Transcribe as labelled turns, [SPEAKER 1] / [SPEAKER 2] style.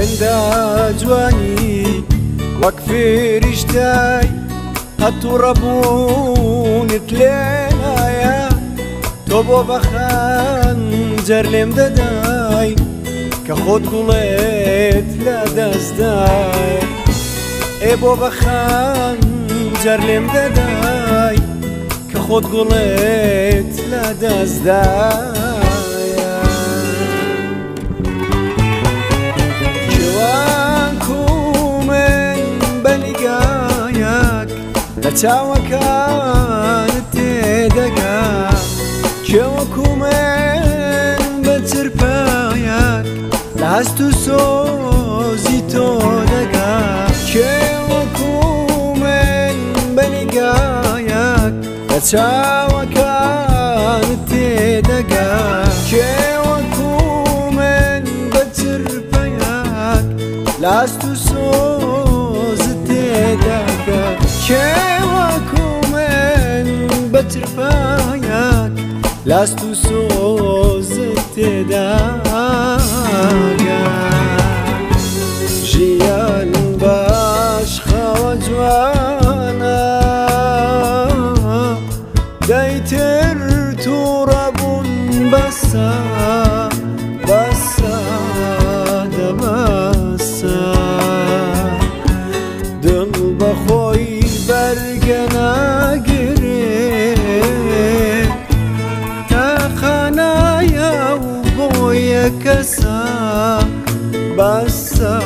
[SPEAKER 1] هێندە جوانی وەک فریشتای قەت تووڕەبوونت لێنایە تۆ بۆ بە خەنجەر لێم دەدای کە خۆت گوڵێت لە دەستدای ئێ بۆ بە خەنجەر لێم دەدای کە خۆت گوڵێت لە دەستدایە کێوان من بە نیگایەک لە چاوەکانت تێدەگا کێوەکو من بە چرپایەک لە هەست و سۆزی تۆ دەگا کێوەکو من بە نیگایەک لە چاوەکانت تێدەگا کێوەکو من بە چرپەیەک لە هەست و سۆزت تێدەگا کێوەکو من بە چرپەیەک لە هەست و سۆزت تێدەگا ژیان باش خاوە جوانە دەیتر تووڕەبوون بەسە بەسە دەبەسە دڵ بەخۆی بەرگە ناگرێ تاقانایە و بۆ یەکەسە بەسە.